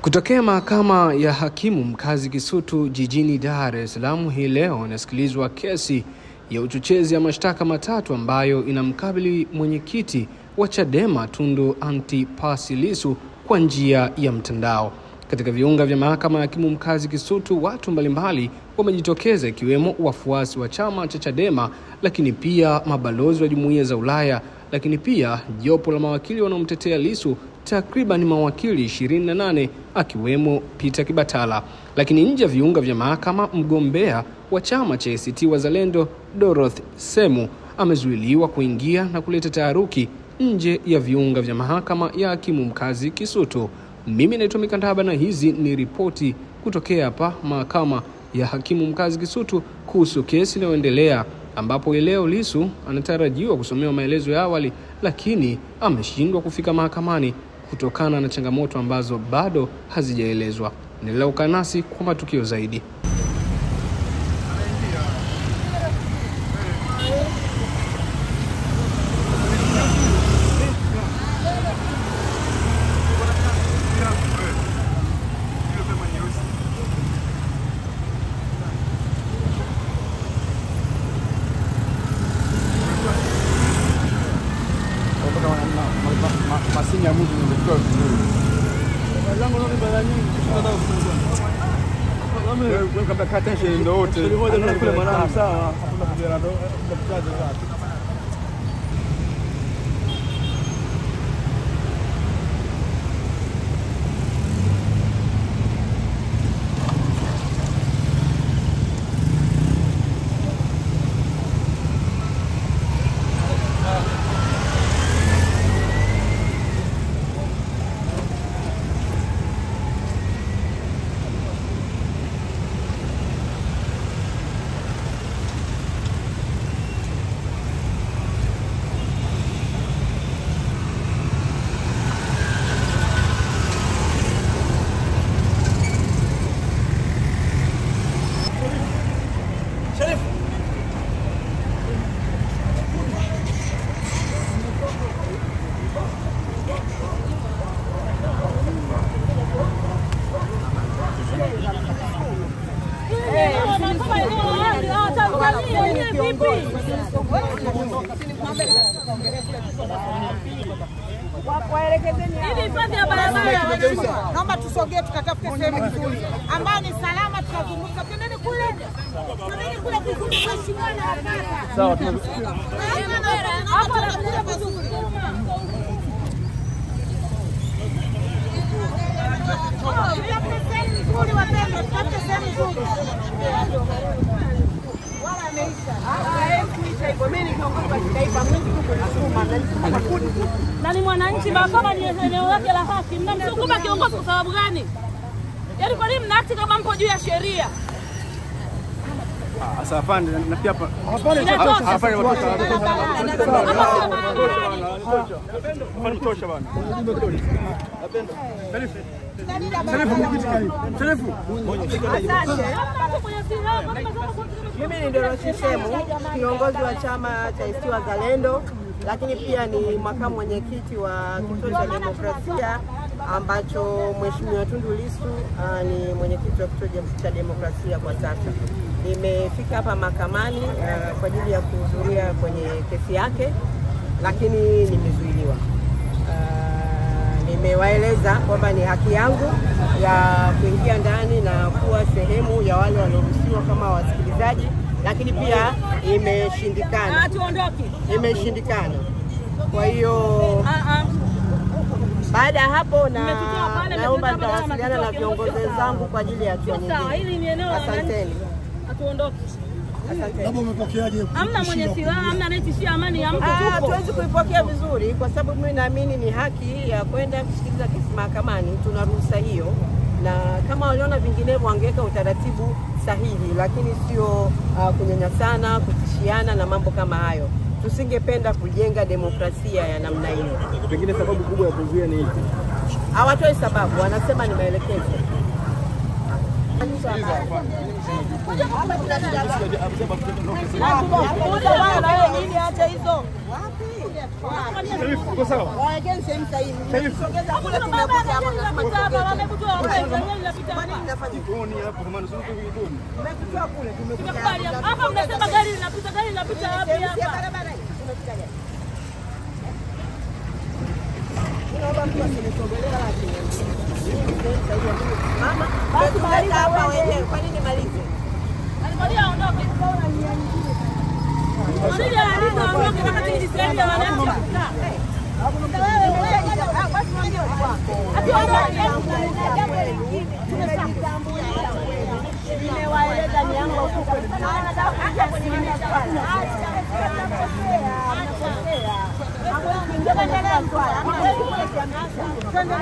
Kutokea mahakama ya hakimu mkazi Kisutu jijini Dar es Salaam hii leo inasikilizwa kesi ya uchochezi ya mashtaka matatu ambayo inamkabili mwenyekiti wa Chadema Tundu Antipas Lissu kwa njia ya mtandao. Katika viunga vya mahakama ya hakimu mkazi Kisutu watu mbalimbali wamejitokeza ikiwemo wafuasi wa chama cha Chadema, lakini pia mabalozi wa jumuiya za Ulaya, lakini pia jopo la mawakili wanaomtetea Lissu, takriban mawakili 28 akiwemo Peter Kibatala. Lakini nje ya viunga vya mahakama, mgombea wa chama cha ACT Wazalendo Dorothy Semu amezuiliwa kuingia na kuleta taharuki nje ya viunga vya mahakama ya hakimu mkazi Kisutu. Mimi naitwa Mikandaba na hizi ni ripoti kutokea hapa mahakama ya hakimu mkazi Kisutu kuhusu kesi inayoendelea, ambapo leo Lissu anatarajiwa kusomewa maelezo ya awali, lakini ameshindwa kufika mahakamani kutokana na changamoto ambazo bado hazijaelezwa. Endelea kukaa nasi kwa matukio zaidi. Masinya mtu ndio vizuri. Lango ndio bala nyingi tunataka kufungua. Wewe kama attention ndio wote. Kule mwanangu sawa. Hakuna kijana ndio tunamtaja sasa. Naomba tusogee tukatafute sehemu nzuri ambayo ni salama, tutazungumza. Twendeni kule. Twendeni kule kuzungumza na wakata. Sawa. Hapo anakuja vizuri. Tutafute sehemu nzuri wapendwa, tutafute sehemu nzuri. Wala ameisha. Haikuisha hivyo. Mimi ni kiongozi wa kitaifa, mimi kunisukuma na nisukuma. Na ni mwananchi, mahakama ni eneo lake la haki. Mnamsukuma kiongozi kwa sababu gani? Yaani kwa nini mnaakti kama mpo juu ya sheria? Sasa afande na pia hapa. Hapana hapana tosha bana. Mimi ni Dorothy Semu, kiongozi wa chama cha ACT Wazalendo, lakini pia ni makamu mwenyekiti wa kituo cha demokrasia ambacho Mheshimiwa Tundu Lissu ni mwenyekiti wa kituo cha demokrasia kwa sasa. Nimefika hapa mahakamani kwa ajili ya kuhudhuria kwenye kesi yake, lakini nimezuiliwa. Nimewaeleza kwamba ni haki yangu ya kuingia ndani na kuwa sehemu ya wale walioruhusiwa kama wasikilizaji, lakini pia imeshindikana. Imeshindikana. Kwa hiyo baada hapo na naomba nitawasiliana na viongozi wenzangu kwa ajili ya hatua nyingine. Asanteni. Hatuondoki. Asante. Labda umepokeaje? Hamna mwenye silaha, hamna anayetishia amani ya mtu tupo. Hatuwezi kuipokea vizuri kwa sababu mimi naamini ni haki ya kwenda kusikiliza kesi mahakamani, tuna ruhusa hiyo, na kama waliona vinginevyo wangeweka utaratibu sahihi, lakini sio kunyanyasana, kutishiana na mambo kama hayo. Tusingependa kujenga demokrasia ya namna hiyo. Pengine sababu kubwa ya kuzuia ni ipi? Hawatoi sababu, wanasema ni maelekezo. Nini acha hizo? Wapi? Uko sawa? Waekeni sehemu sahihi. Mnasogeza kule tumekuja hapa Hapa wamekutoa gari linapita Kwa nini hapa. mnafanya hivyo? Jikoni hapo kama ndio jikoni. Mmetutoa kule tumekuja Tumekubali hapa. Hapa mnasema gari linapita wapi Sehemu si ya hapa? barabara hii. Tumekuja gari. Naomba mtu asinisogelee wala asiniambie. Mimi ni sehemu sahihi ya mimi kusimama. Basi Mmetuleta maliza hapa uende. wenyewe. Kwa nini malize? Alimwambia aondoke. Kwa nini aliza aondoke wakati ni sehemu ya wananchi wa kukaa? Basi mwambie wako. Asiondoke. Nimewaeleza ni yangu huko. Na wanataka kuingia kwenye maswala. Mnakosea. Hamwezi kuingia kwenye maswala. Hamwezi kuambia. Twende.